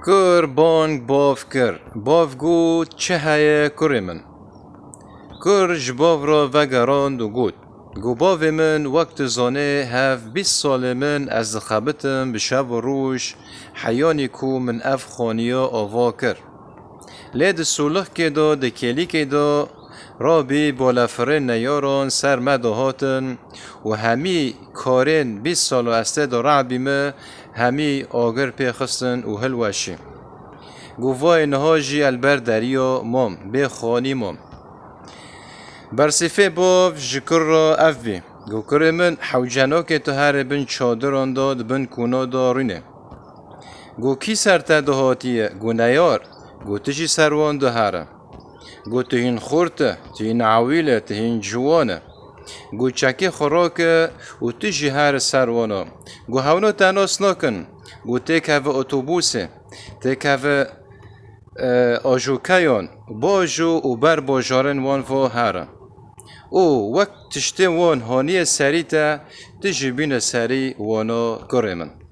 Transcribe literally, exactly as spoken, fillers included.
Kur bang bav kir. Bav got, "Çi heye kurê min?" Kur ji bav re vegerand û got, "Got bavê min, wek tu zanê, hev bîst salê min ez dixebitim bi şev û roj heyanî ku min ev xaniya ava kir. Lê di solixkê de, di kêlîkê de rabî balefirên neyaran ser me dihatin û hemî karên bîst sal û ez tê de rabîme hemî agir pê xistin û hilweşî. Got vay niha jî el ber deriya mam, bê xanî mam." Bersîfê bav ji kur re ev bî. Got, "Kurê min, hewcenokê tu herê bin çadiran de di bin kuna de rûnê." Got, "Kî ser te dihatiye?" Got, "Neyar." Got, "Tu jî ser wan dihere." Got, "Tu hîn xurt e, tu hîn ewîl e, tu hîn ciwan e." Got, "Çekê xwe rake û tu jî here ser wana." Got, "Hewna te nas nakin." Got, "Têkeve otobusê, têkeve, e, ajokeyan, bajo û ber bajarên wan va here. Û wek tiştê wan haniye serî te, tu jî bîne serî wana kurê min."